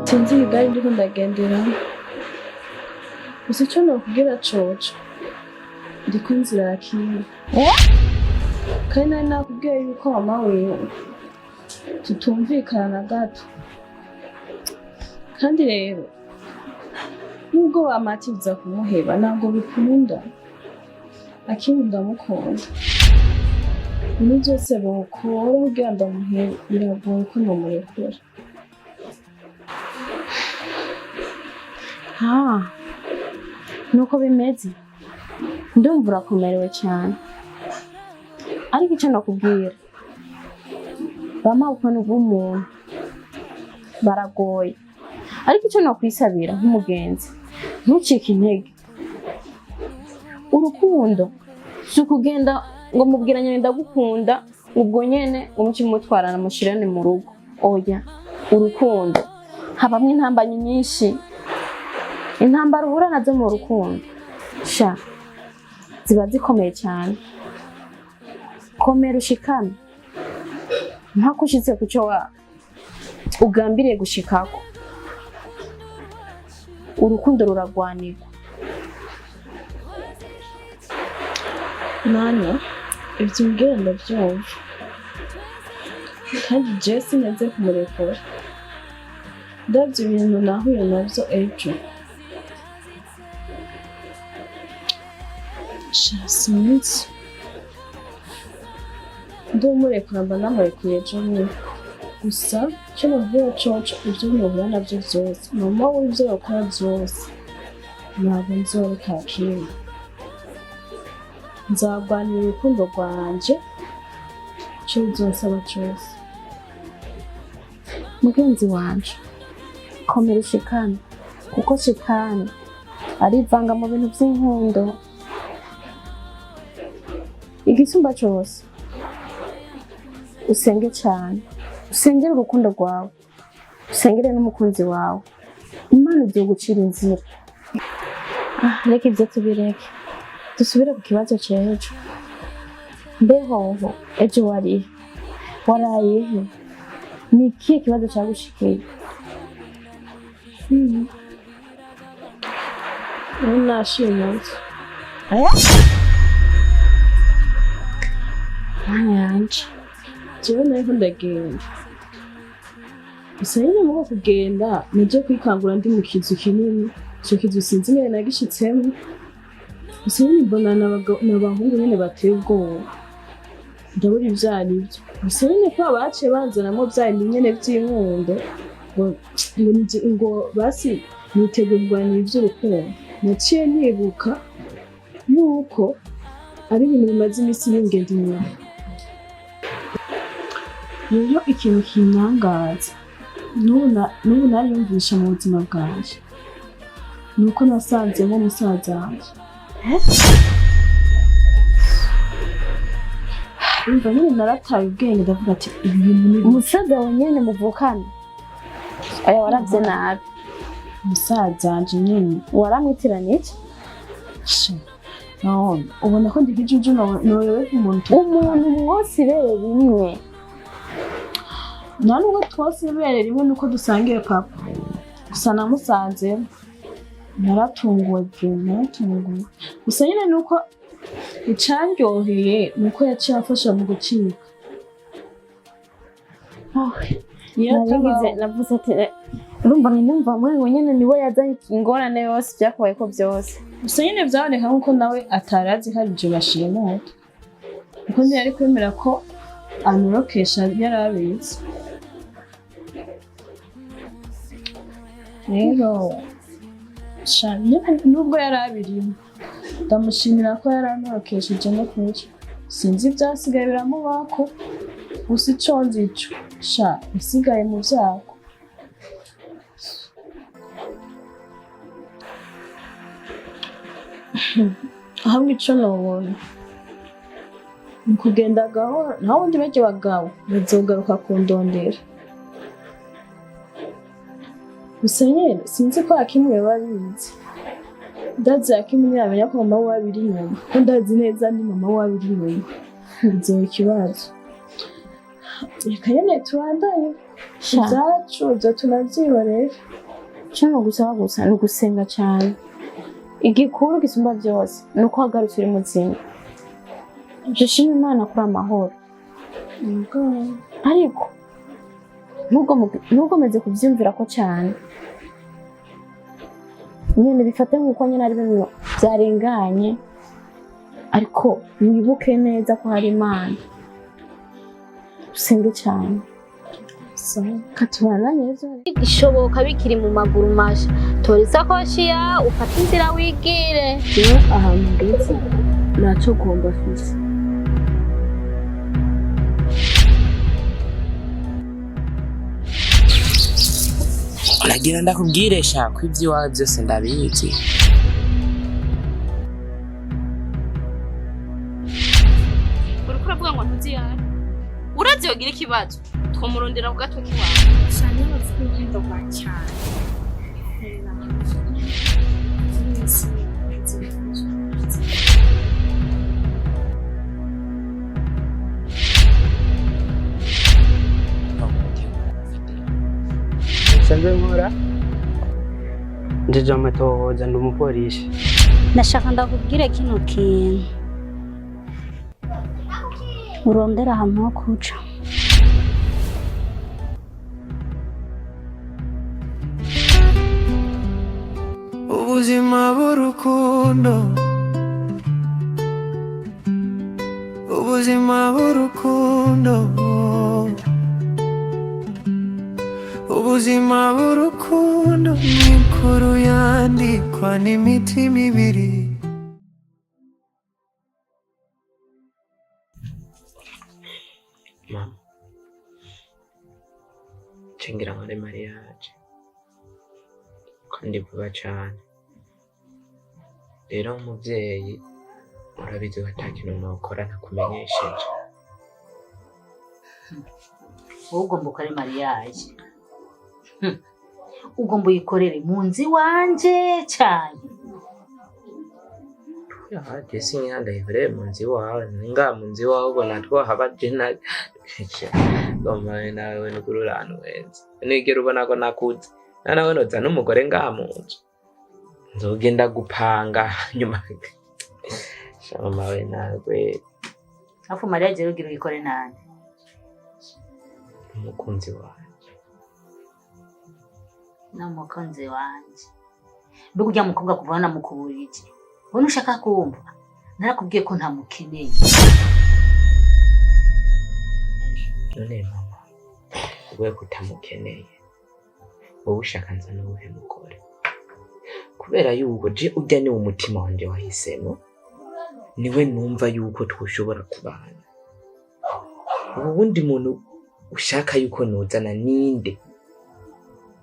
Sinzi igare ndiko ndagenderamo, gusa ico nokubwira coco, ndiko inzira yakira. Kandi nari nakubwiye yuko mama wiwe tutumvikana na gato. Kandi rero nubwo bamatiriza kumuheba, ntabwo bikunda. Akindi ndamukunda. Ibintu byose bokora kugira ndamuhebe, biragoye ko nomurekura. Ha, nuko bimeze. Ndumva urakomerewe cyane, ariko icyo nakubwira, bamabukwe bw'umuntu baragoye, ariko icyo nakwisabira nk'umugenzi, ntucike intege. Urukundo si ukugenda ngo mubwiranye ndagukunda, ubwo nyene ngo muce mutwarana mushirane mu rugo. Oya, urukundo habamwo intambanyi nyinshi. Intambara uhura nazo mu rukundo sha ziba zikomeye cyane. Komera, ushikame mpaka ushitse ku cyo wa ugambiriye gushikako. Urukundo ruragwanirwa. Mana, ibyo umbwira ndabyumva, kandi jewe sineze kumurekura. Ndabyo ibintu nahuye nabyo ejo, sha sinzi. Ndumurekura mba namurekuye ejo nyine. Gusa icyo nabwira coco, ibyo muhura nabyo byose, mama we ibyo yakora byose, ntabwo nzoreka Akimwe. Nzarwanira urukundo rwanje icyo bizonsaba cyose. Mugenzi wanje, komera ushikame, kuko shitani arivanga mu bintu by'inkundo. Igisumba cyose, usenge cyane, usengere urukundo rwawe, usengere n'umukunzi wawe. Imana igiye gucira inzira. Ah, reka ibyo tubireke, dusubire ku kibazo cy'ejo. Mbehoho ejo warihe? Warayehe? Ni ikihe kibazo cyagushikiye? Ubu nashimutse. Mana yanje! Jewe nariko ndagenda gusa nyine, muko kugenda naje kwikangura ndi mu kizu kinini. Ico kizu sinzi ingene nagishitsemo. Gusa nyine mbona n'abahungu nyene bateye ubwoba, ndabura ivyo arivyo. Gusa nyine ko baciye banzanamwo vya bindi nyene vy'inkundo, ngo basi niteguye kurwanira ivy'urukundo. Naciye nibuka yuko ari ibintu bimaze iminsi bingenda inyuma. Rero ikintu kintangaza n'ubu nariyumvisha mu buzima bwanje, ni uko nasanzemo musaza wanje. Urumva nyine narataye ubwenge, ndavuga ati ibi bintu ni Umusaza wawe nyene muvukana? Oya, waravye nabi. Musaza wanje nyine. Waramwitiranije. Sha, no, ubona ko ndi ikijuju noyobe umuntu? Umuntu mwose ibere rimwe. Nta nubwo twose ibere rimwe, nuko dusangiye papa. Gusa namusanze naratunguwe pe, naratunguwe. Gusa nyine nuko icandyoheye nuko yaciye amfasha mu gucika. Iyo Narigize atabaho navuze ati urumva numva mwengo nyene niwe yazanye ingorane yose, byakubayeko byose. Gusa nyine byaboneka nkuko nawe atarazi ko ari je bashimuta, kuko ntiyari kwemera ko anorokesha yari abizi. Rero sha nyine nubwo yari abirimo, ndamushimira ko yari anorokesheje. No kuri sinzi ibyasigaye biramubako, gusa ico nzi ico sha yasigaye mu vyago. Ahubwo ico nobona ni ukugenda gahoro, naho ubundi barya bagabo bazogaruka kundondera. Gusa nyene sinzi ko Hakimu yoba abizi. Ndazi Hakimu ntiyamenya ko mama wiwe abiri inyuma, ko ndazi neza ni mama wiwe abiri inyuma, bizoba ikibazo. Reka nyene tubandanye Sha, ivyacu, ivyo tunavyihorere. Ico nogusaba gusa ni ugusenga cane. Igikuru gisumba vyose ni uko wagarutse uri muzima. Dushima Imana kuri amahoro. Ariko ntugomeze kuvyiyumvirako cane nyene, bifate nk'uko nyene ari ibintu vyarenganye, ariko wibuke neza ko hari Imana, usenge cane. Sawa. Katubandanye ivyo. Ishoboka bikiri mu maguru masha, tora isakoshi yawe ufate inzira wigire. Jewe ahantu ngeze ntaco guhomba mfise. Nagira ndakubwire sha ko iby'iwawe byose ndabizi. Uriko uravuga ngo ntuzi yawe, urazi yogira ikibazo twomurondera ku gatwe kiwawe. Cyane bavuga urukundo rwa cyane. Nsanzwe nkora njeje amatohoza, ndi umupolisi. Ndashaka ndakubwire kino kintu, urondera ahantu ho kuca. Ubuzima bw'urukundo, ubuzima bw'urukundo, ubuzima bw'urukundo ni inkuru yandikwa n'imitima ibiri. Mama, cengira nkore mariage kandi vuba cane. Rero nk'umuvyeyi urabizi ko ata kintu nokora ntakumenyesheje. Wowe ugomba ukore mariage, Ugomba uyikorere mu nzu iwanje cyane? Je sinyandayikorere mu nzu iwawe, ninga mu nzu iwawe ubona twohaba je na goma nawe nukuri uranwenza. Nigera ubona ko nakuze nawe noza n'umugore ngaha mu nzu, nzogenda gupanga nyuma. Sha mama we nawe. Hafu mariage rero ugira uyikore nande? Umukunzi wanje. N'umukunzi wanje? Mbega urya mukobwa kuva namukuburije iki? Ubona ushaka kumva, narakubwiye ko ntamukeneye. None mama, we kutamukeneye, wowe ushaka nza n'uwuhe mugore? Kubera yuko je urya niwe umutima wanje wahisemo, niwe numva yuko twoshobora kubana. Ubu wundi muntu ushaka yuko nozana ninde?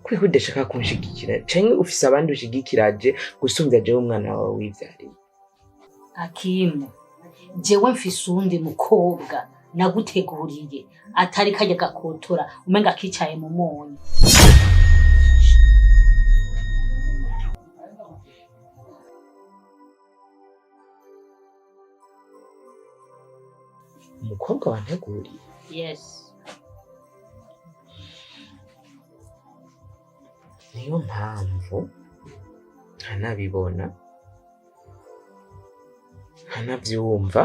Kubera udashaka kunshigikira, canke ufise abandi ushigikira je gusumvya jewe umwana wawe wivyariye? Akimu, jewe mfise uwundi mukobwa naguteguriye, atari kajya gakotora umenga kicaye mu munyu. Umukobwa wanteguriye? Yes. Niyo mpamvu nkanabibona, nkanavyumva.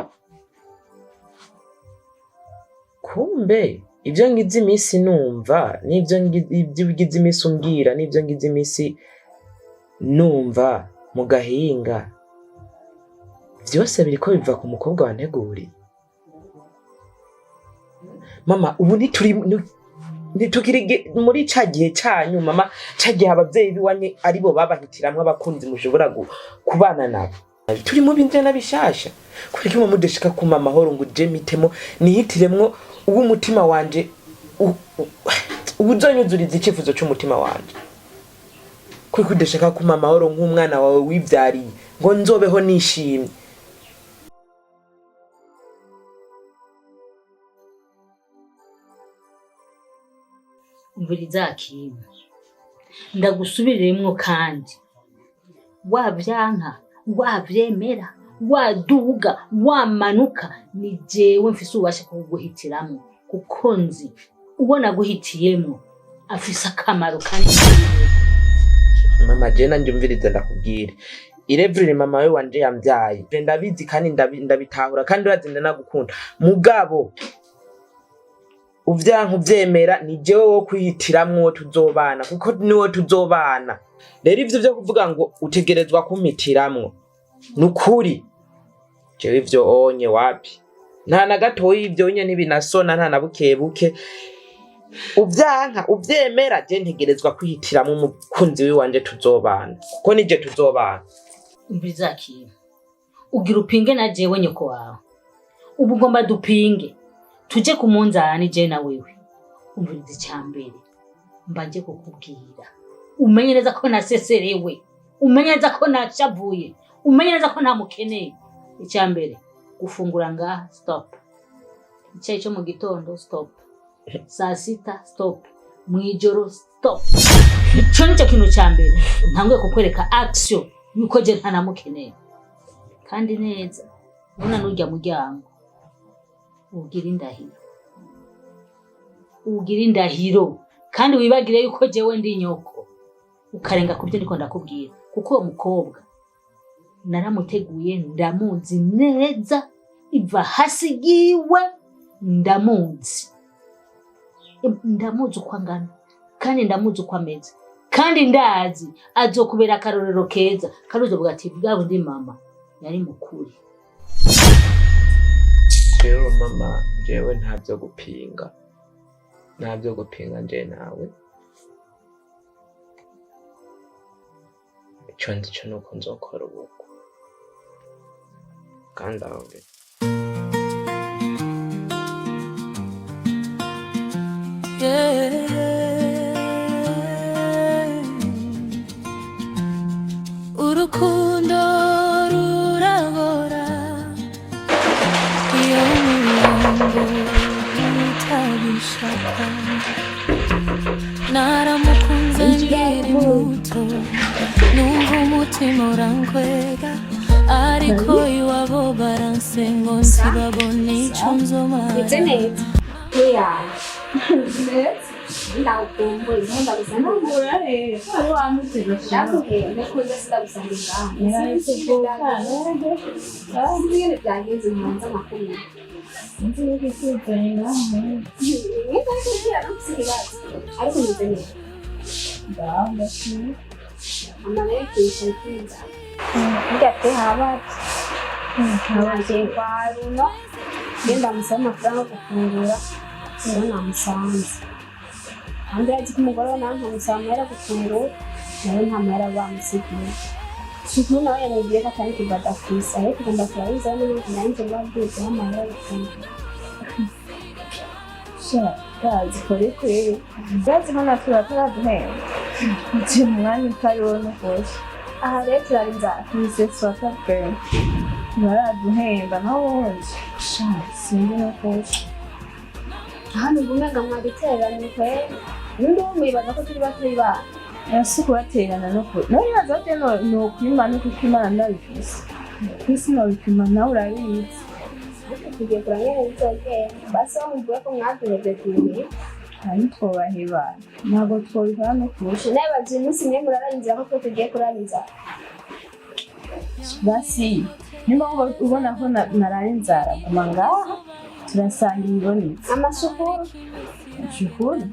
Kumbe ibyo ngize iminsi numva n'ibyo ibyo ugize iminsi umbwira n'ibyo ngize iminsi numva mu gahinga byose biriko biva ku mukobwa wanteguriye. Mama, ubu ntituri ntitukiri muri ca gihe canyu mama, ca gihe abavyeyi biwanye aribo babahitiramwo abakunzi mushobora kubana nabo. Turi mu binjana bishasha. Kubera ko mudashika kuma amahoro ngo je mitemo nihitiremwo uwo umutima wanje uzonyuzuriza icifuzo c'umutima wanje? Kubera ko udashaka kuma amahoro nk'umwana wawe wivyariye ngo nzobeho nishimye? Umviriza Akimu, ndagusubiriremwo kandi, wavyanka wavyemera, waduga wamanuka, ni jewe mfise ububasha bwo kuguhitiramwo. Kuko nzi ubona guhitiyemo afise akamaro kanini. Mama, je nanje umviriza ndakubwire, irevure mama we wanje yambyaye. Je ndabizi kandi ndabitahura kandi urazi ndanagukunda, mugabo uvyanka uvyemera ni jewe wo kwihitiramwo uwo tuzobana, kuko niwo tuzobana. Rero ivyo vyo kuvuga ngo utegerezwa kumpitiramwo, nukuri jewe ivyo onye wapi, nta na gatoyi. Ivyo onye ntibinasona, nta na bukebuke. Uvyanka uvyemera, je ntegerezwa kwihitiramwo umukunzi wiwanje tuzobana, kuko nije tuzobana. Umviriza kintu ugira upinge na jewe nyoko wawe. Ubu ugomba dupinge tuje ku munzani, je na wewe. Umviriza, icya mbere mbanje kukubwira, umenye neza ko naseserewe, umenye neza ko nashavuye, umenye neza ko ntamukeneye. Icya mbere, gufungura ngaha stop, icyayi cyo mu gitondo stop, saa sita stop, mwijoro stop. Ico nicyo kintu cya mbere ntanguye kukwereka action yuko je ntanamukeneye. Kandi neza ubona n'urya muryango, ugira indahiro, ugira indahiro, kandi wibagire yuko jewe ndi nyoko, ukarenga kubyo ndiko ndakubwira, kuko uwo mukobwa naramuteguye, ndamuzi neza, iva hasi yiwe ndamuzi, ndamuzi uko angana kandi ndamuzi uko ameze, kandi ndazi azokubera akarorero keza, kandi uzovuga ati bwa bundi mama yari mukuri. Jewe mama, jewe ntabyo gupinga, ntabyo gupinga nje nawe. Ico nzi co nuko nzokora ubukwe kandi aho ngeze. Yeah. Urukundo rurabora iyo umurongo utabishaka. Naramukunze nkiri muto, numva umutima urankwega, ariko iwabo baranse ngo ntibabone ico nzomara. Meze neza. Oya. Ndagukumbuye, ndagusanga. Ndakubwiye, ndakunda sindagusanga ngaho. Sinzi ingene byagenze nkanze amakuru. Ndakubwira nufise ikibazo. Ariko meze neza. Mama rero twicaye twinzara. Burya pe habaye. Nagiye kwa Runo, ngenda musaba amafaranga yo gufungura, rero namusanze. Kandi urazi ko umugore we nawe nkamusaba amahera yo gufungura, nawe nta mahera bamusigiye. Shukuru nawe yamubwiye ko atari kibada afise, ariko tugomba kurabizaho n'impamvu nanjye babwizeho amahera yo gufungura. Sha, ndazi kore kweri. Ndazi ko natwe bataraduhemba. Nje mu mwanya utari wo n'ukuri. Aha rero turara inzara. Nise swata pe. Ntibaraduhemba naho ubundi. Sha, sinzi n'ukuri. Hano ubu umenga mwadutereranye kweri. Nundi wo mwibaza ko turi batoyi bana. Si ukubatererana n'ukuri. Nawe nibaza ko nokwima n'ukuko Imana ndabifise. Kwisi nobipima nawe urabizi. Ariko tugiye kuraba ingene bizogenda. Basi aho muvuga ko mwaduhevye tubihe. Ntitwobaheba. Ntabwo twobikora n'ukuri. Nabaza uyu munsi mwe murara inzara ko twe tugiye kurara inzara. Basi nimba ubona ko naraye inzara, guma ngaha turasanga ibibonetse. Amashukuru. Shukuru.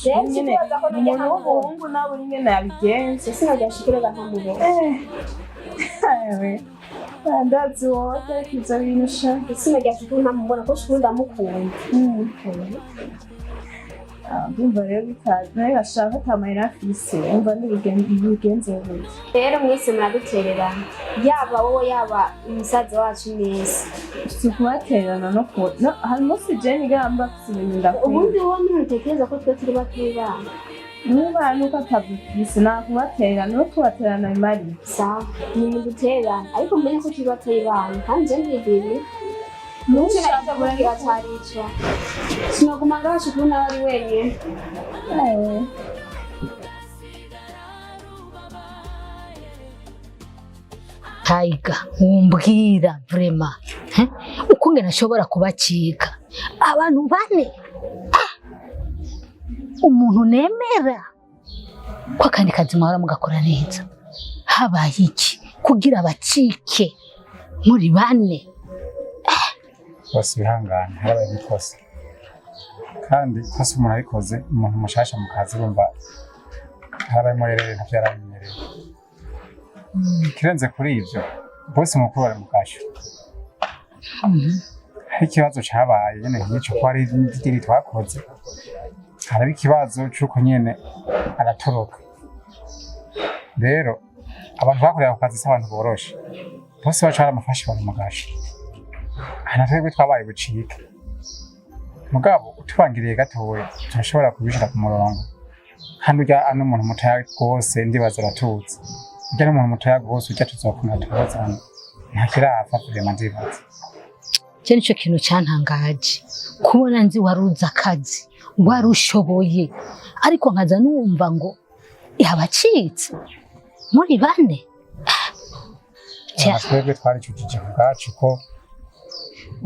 Rero Nyene, sikubaza ko nujya umuntu nkamubona. w'umuhungu nawe nyene yabigenza. Sinajya shukuru nkamubona. Ewe, ndazi wowe ariko ivyo bintu sha. Sinajya shukuru nkamubona ko shukuru ndamukunda. Ah, ndumva rero bitazi nawe bashaka ata mahera afise, umva ntibigenze gutya. Rero mwese muradutererana. Yaba wowe yaba umusaza wacu mwese. Si ukubatererana no ku no, hari umunsi je nigamba afise ibintu ndakwiye. Ubundi wowe ntutekereza ko twe turi batoyi bana. Niba nuko atabifise nakubatererana no kubatererana bimariye. Sawa, ni mudutererane ariko mumenye ko turi batoyi bana kandi je ndibwiriye. Nicyo nahise mubwira atari ico. Sinaguma ngaho shukuru nawe ari wenyene. Ewe. Tiger, wumbwira vraiment, uko ngena nshobora kubacika. Abantu bane. Ah! Umuntu nemera ko akandi kazi mwahora mugakora neza, habaye iki kugira bacike muri bane? Bose bihangane, harabaye ikosa, kandi ikosa umuntu abikoze, umuntu mushasha mu kazi, urumva harabayemo rero ntavyo yaramenyereye. Ikirenze kuri ivyo, bose mukuru bari mu kasho. Hari ikibazo cabaye nyene nk'ico, ko hari idiri twakoze, haraba ikibazo c'uko nyene aratoroka. Rero abantu bakorera ku kazi si abantu boroshe, bose baca baramufashe bari mu gasho. Aha na twebwe twabaye bucike, mugabo utubangiriye gatoya turashobora kubishira ku murongo. Kandi urya ano umuntu mutoya rwose, ndibaza aratuzi, urya n'umuntu mutoya rwose, urya tuzokumva tubazana, nta kirapfa vraiment, ndibaza. Cyo nicyo kintu cyantangaje, kubona nzi waruzi akazi, warushoboye, ariko nkaza numva ngo yabacitse muri bane. Aha twebwe twaricujije ku bwacu ko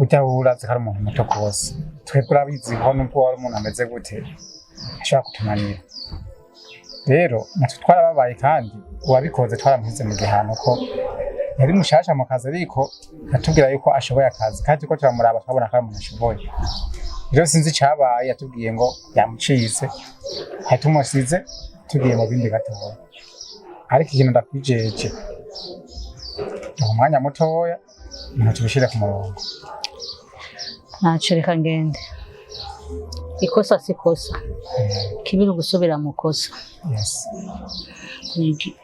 ujya urazi ko ari umuntu muto rwose. Twebwe urabizi ko nubwo wari umuntu ameze gute ashobora kutunanira. Rero natwe twarababaye, kandi uwabikoze twaramushyize mu gihano, ko yari mushasha mu kazi, ariko atubwira yuko ashoboye akazi, kandi ko turamuraba twabona ko ari umuntu ashoboye. Rero sinzi icabaye, yatubwiye ngo yamucitse, hatumusize tugiye mu bindi gatoya. Ariko ikintu ndakwijeje, umwanya mutoya ibintu tubishire ku murongo. Ntacyo, reka ngende. Ikosa si kosa, kibi ni ugusubira mu kosa. Yes. Nigi.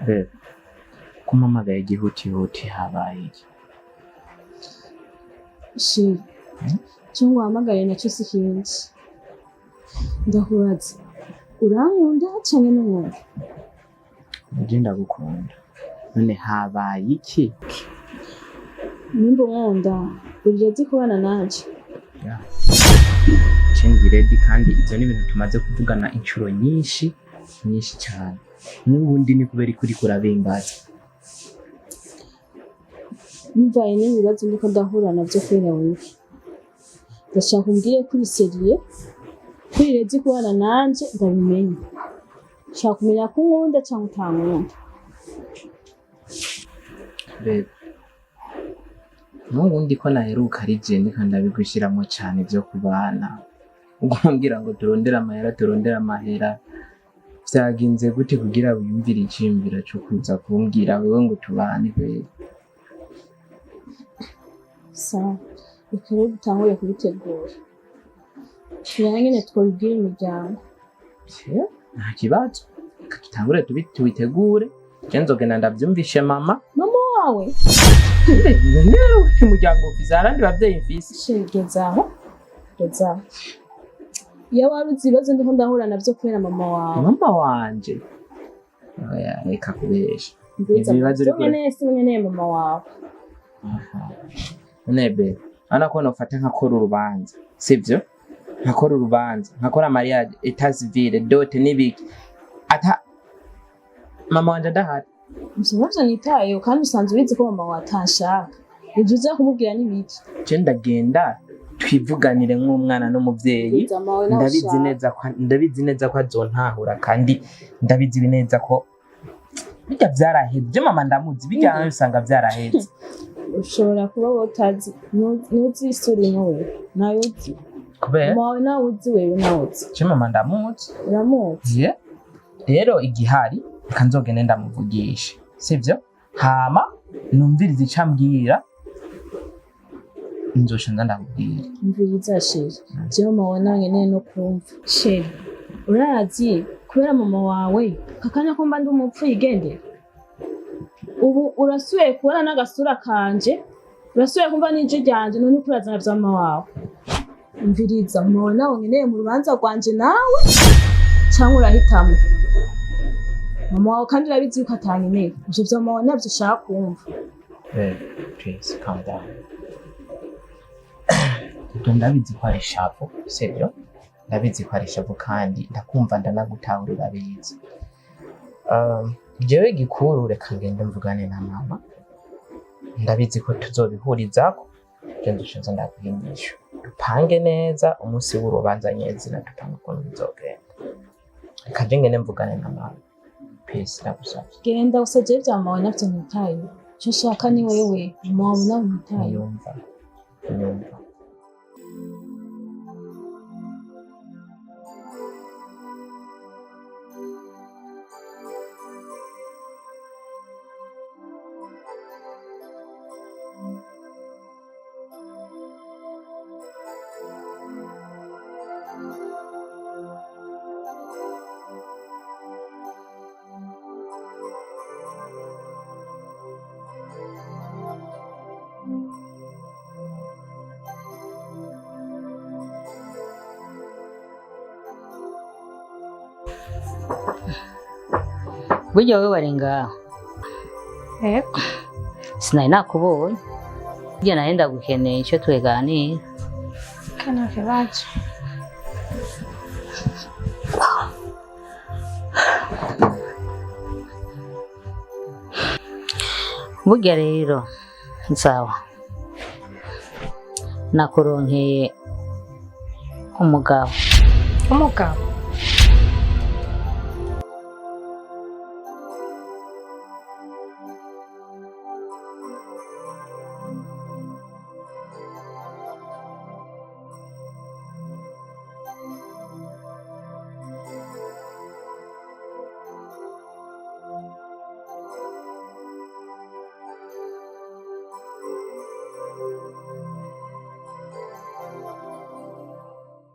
Rero kumpamagaye igihutihuti, habaye iki? Chéri, icyo nguhamagariye nacyo si ikindi. Ndakubaza, urankunda canke ntunkunda? Nje ndagukunda, none habaye iki? Nimba unkunda, uri ready kubana nanje? Je ndi ready, kandi ivyo ni ibintu tumaze kuvugana inshuro nyinshi nyinshi cyane. N'ubundi ni kubera ko uriko urabimbaza? Bivanye n'ibibazo ndiko ndahura navyo kubera wewe, ndashaka umbwire ko uri sérieux, ko uri ready kubana nanje. Ndabimenye, nshaka kumenya ko unkunda canke utankunda. Babe, n'ubundi ko naheruka ari je ndiko ndabigushiramo cane vyo kubana, ubwo mbwira ngo turondere amahera, turondere amahera, vyagenze gute kugira wiyumvire iciyumviro co kuza kumbwira wewe ngo tubane kweri? Sawa, reka rero dutangure kubitegura, turebe nyene twobibwira imiryango. Nta kibazo, reka dutangure tubitegure. Je nzogenda ndavyumvishe mama. Mama wawe? Rero umuryango mfise, hari abandi bavyeyi mfise? Chéri, gezaho, gezaho. Iyo wari uzi ibibazo ndiko ndahura navyo kubera mama wawe. Mama wanje? Oya, reka kubesha. Mbiza. Ivyo bibazo uriko nkeneye, si nkeneye mama wawe. None be, urabona ko nofata nkakora urubanza, sivyo? Nkakora urubanza, nkakora mariage, état civil, dot n'ibiki, ata mama wanje adahari? Ivyo navyo nitayeho, kandi usanzwe ubizi ko mama wawe atanshaka. Ivyo uza kumubwira n'ibiki? Je ndagenda twivuganire nk'umwana n'umuvyeyi. Mbiza, mama wawe nawe Ndabizi ushaka. neza ko, ndabizi neza ko azontahura, kandi ndabizi neza ko bijya vyaraheze. Je mama ndamuzi, bijya usanga vyaraheze. Ushobora kuba wowe utazi, ntuzi isura imwe, wewe nawe uzi. Kubera Mama wawe nawe uzi, wewe nawe uzi. Je mama ndamuzi. Uramuzi? Je rero igihari, reka nzogende ndamuvugisha, sivyo? Hama numvirize ico ambwira, nzoca nza ndamubwira. Umviriza chéri, jewe mama wawe nawe nkeneye no kumva. Chéri, urazi kubera mama wawe kakanya ko mba ndi umupfu yigendera, ubu urasubiye kubona n'agasura kanje, urasubiye kumva n'ijwi ryanje, none uko urazana vya mama wawe? Umviriza, mama wawe nawe nkeneye mu rubanza rwanje nawe, canke urahitamo mama wawe? Kandi urabizi yuko atankeneye. Ivyo vya mama wawe navyo ushaka kumva. Babe, please calm down. Ibyo ndabizi ko ari ishavu, sibyo? Ndabizi ko ari ishavu kandi ndakumva ndanagutahura, urabizi. Jewe gikuru reka ngende mvugane na mama, ndabizi ko tuzobihurizako. Je nzoshinza ndaguha inyishu, dupange neza umunsi w'urubanza nyezina, dupange ukuntu bizogenda. Reka je ngende mvugane na mama. Peace, ndagusavye. Genda gusa, jewe vya mama wawe navyo ntitaye. Ico nshaka ni wewe, mama wawe nawe ntitaye. Nyumva, nyumva. Burya wowe wari ngaho? Yego. Sinari nakubonye. Burya nari ndagukeneye icyo tuganira. Kano kibazo. Burya rero nsawa nakuronkeye umugabo. Umugabo?